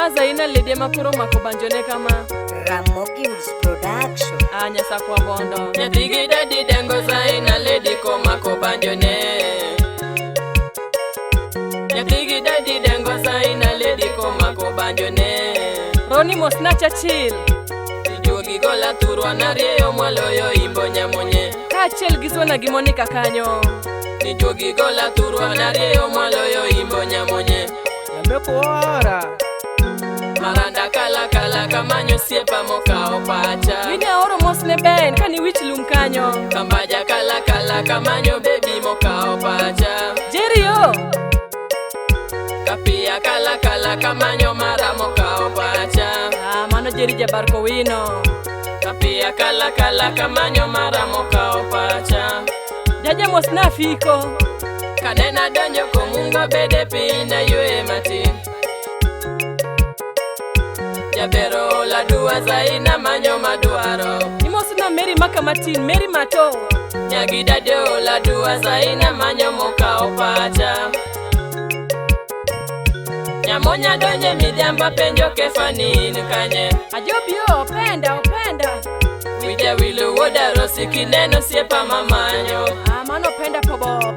Ma Zaina lady ema koro omako banjone kama. Ramogi Woods Production. Ah, Nyasakwa Bondo. Nyathi gi dadi dengo Zaina lady komako banjone. Nyathi gi dadi dengo Zaina lady komako banjone. Roni mosna Churchill. Ijuogi gola thurwa narieyo mwaloyo imbo nyamonye. Kaachiel gi Zona gi Monica kanyo. Ijuogi gola thurwa narieyo mwaloyo imbo nyamonye. Lameko ora. Maranda kala kala kamanyo siepa mokawo pacha. Wini aoro mos ne Ben kani wich lum kanyo. Kambaja kala kala kamanyo bebi mokawo pacha. Jerry yo. Kapia kala kala kamanyo mara mokawo pacha. Ah, mano Jerry Jabar Kowino. Kapia kala kala kamanyo mara mokawo pacha. Jaja mos na Fiko. Kanena donjo komungo bede piny na ywe matin. Jabero la dua zaina manyo madwaro. Imosna Mary maka matin, Mary Mato. Nyagidado la dua zaina manyo mokawo pacha. Nyamonya donje midhiambo penjo kefa ni in kanye. Ajobi yo, openda, openda. Wija wilo wuoda rosi kineno siepa mamanyo. Ah, mano openda pobo.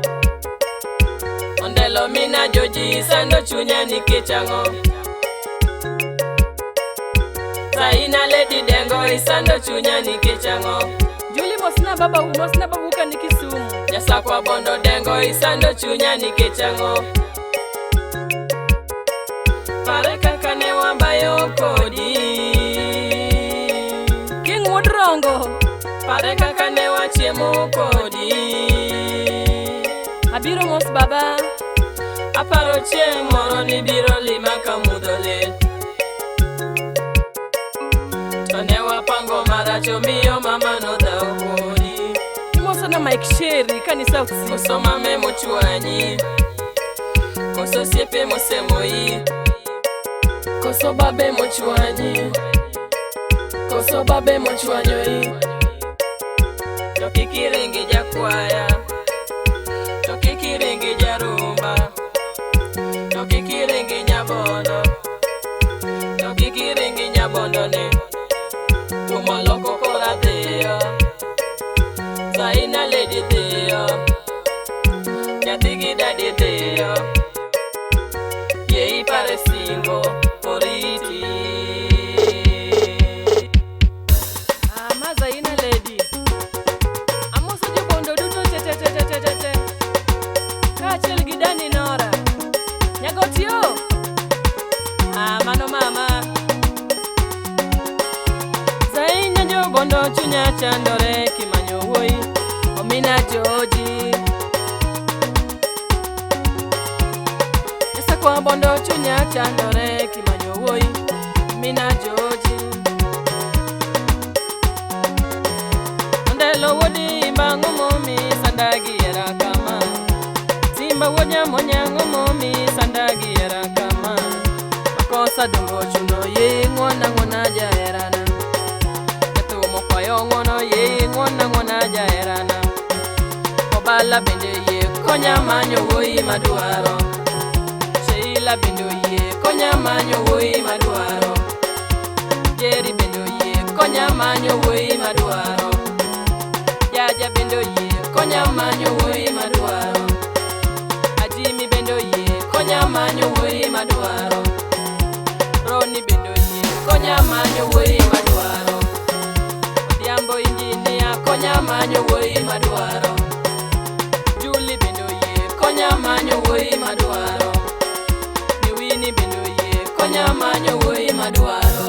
Ondelo mina joji sando chunya nikech ang'o. Zaina lady dengo isando chunya nikech ang'o. Juli mosna baba mosna babu ka ni Kisumu. Nyasakwa Bondo dengo isando chunya nikech ang'o. Pare kaka ne wabayo kodi. King wuod Rongo. Pare kaka ne wachiemo kodi. Abiro mos baba. Aparo chieng' moro nibiro lima ka mudho lil. To ne wapango marach omiyo mama nodhaw kodi. Imoso na Mike Sherry kani South Sea. Koso mame mochwanyi. Koso osiepe mosemoyi. Koso babe mochwanyi. Koso babe mochwanyoyi. To kik iringi jakwaya. To kik iringi jarumba. To kik iringi nyabondo. To kik iringi nyabondo ni. Tumoloko kora dhiyo. Zaina lady dhiyo. Nyathi gi dadi dhiyo. Yie ipare singo oriti. Ah, ma Zaina lady. Amoso jobondo duto te te te te te te te. Kaachiel gi Dani Nora. Nyagoti yo. Ah, mano mama. Zaina jobondo chunya chandore kimanyo wuoyi. Omina Joji. Nyasakwa Bondo chunya chandore kimanyo wuoyi. Omina Joji. Ondelo wuodi imba ng'omo mi sandagi era kama. Simba wuod nyamonya ng'omo mi sandagi era kama. Makosa dongo chuno ye ng'wona ng'wona jaherana. Jathumo kwayo ng'wono ye ng'wona ng'wona jaherana. Obala bende yie konya manyo wuoyi madwaro. Sheila bende oyie konya manyo wuoyi madwaro. Jerry bende oyie konya manyo wuoyi madwaro. Jaja bende oyie konya manyo wuoyi madwaro. Ajimi bende oyie konya manyo wuoyi madwaro. Roni bende oyie konya manyo wuoyi madwaro. Odhiambo injinia konya manyo wuoyi madwaro. Juli bende oyie konya manyo wuoyi madwaro. Miwini bende oyie konya manyo wuoyi madwaro.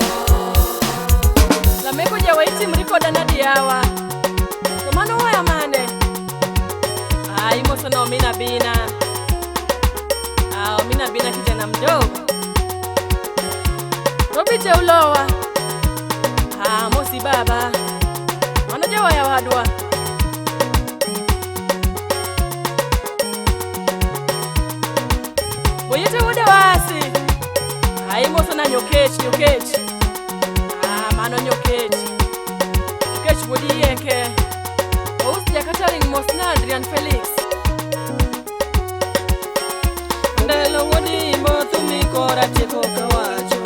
Lameko jawaitimri koda nadi yawa. To mano waya mane? Ah, imoso na Omina Bina. Ah, Omina Bina kijana mdogo. Robi Jaulowa. Ah, mosi baba. Mano jawaya wadwa. Oyete wuoda wasi. Ah, imoso na Nyokech, Nyokech. Ah, mano Nyokech. Nyokech wuod Yieke. Ous Jakataring mos na Adrian Felix. Ndelo wuod Imbo thumi kora tieko kawacho.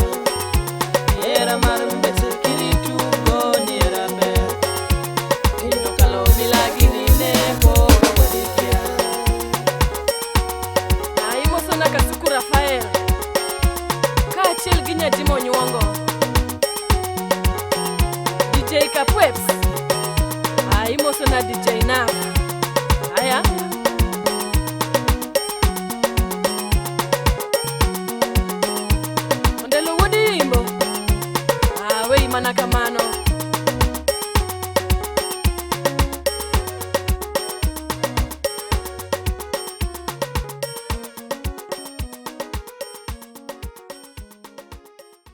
Waves. Ah, imoso na DJ na. Aya. Ondelo wuod Imbo. Ah, wei mana kamano.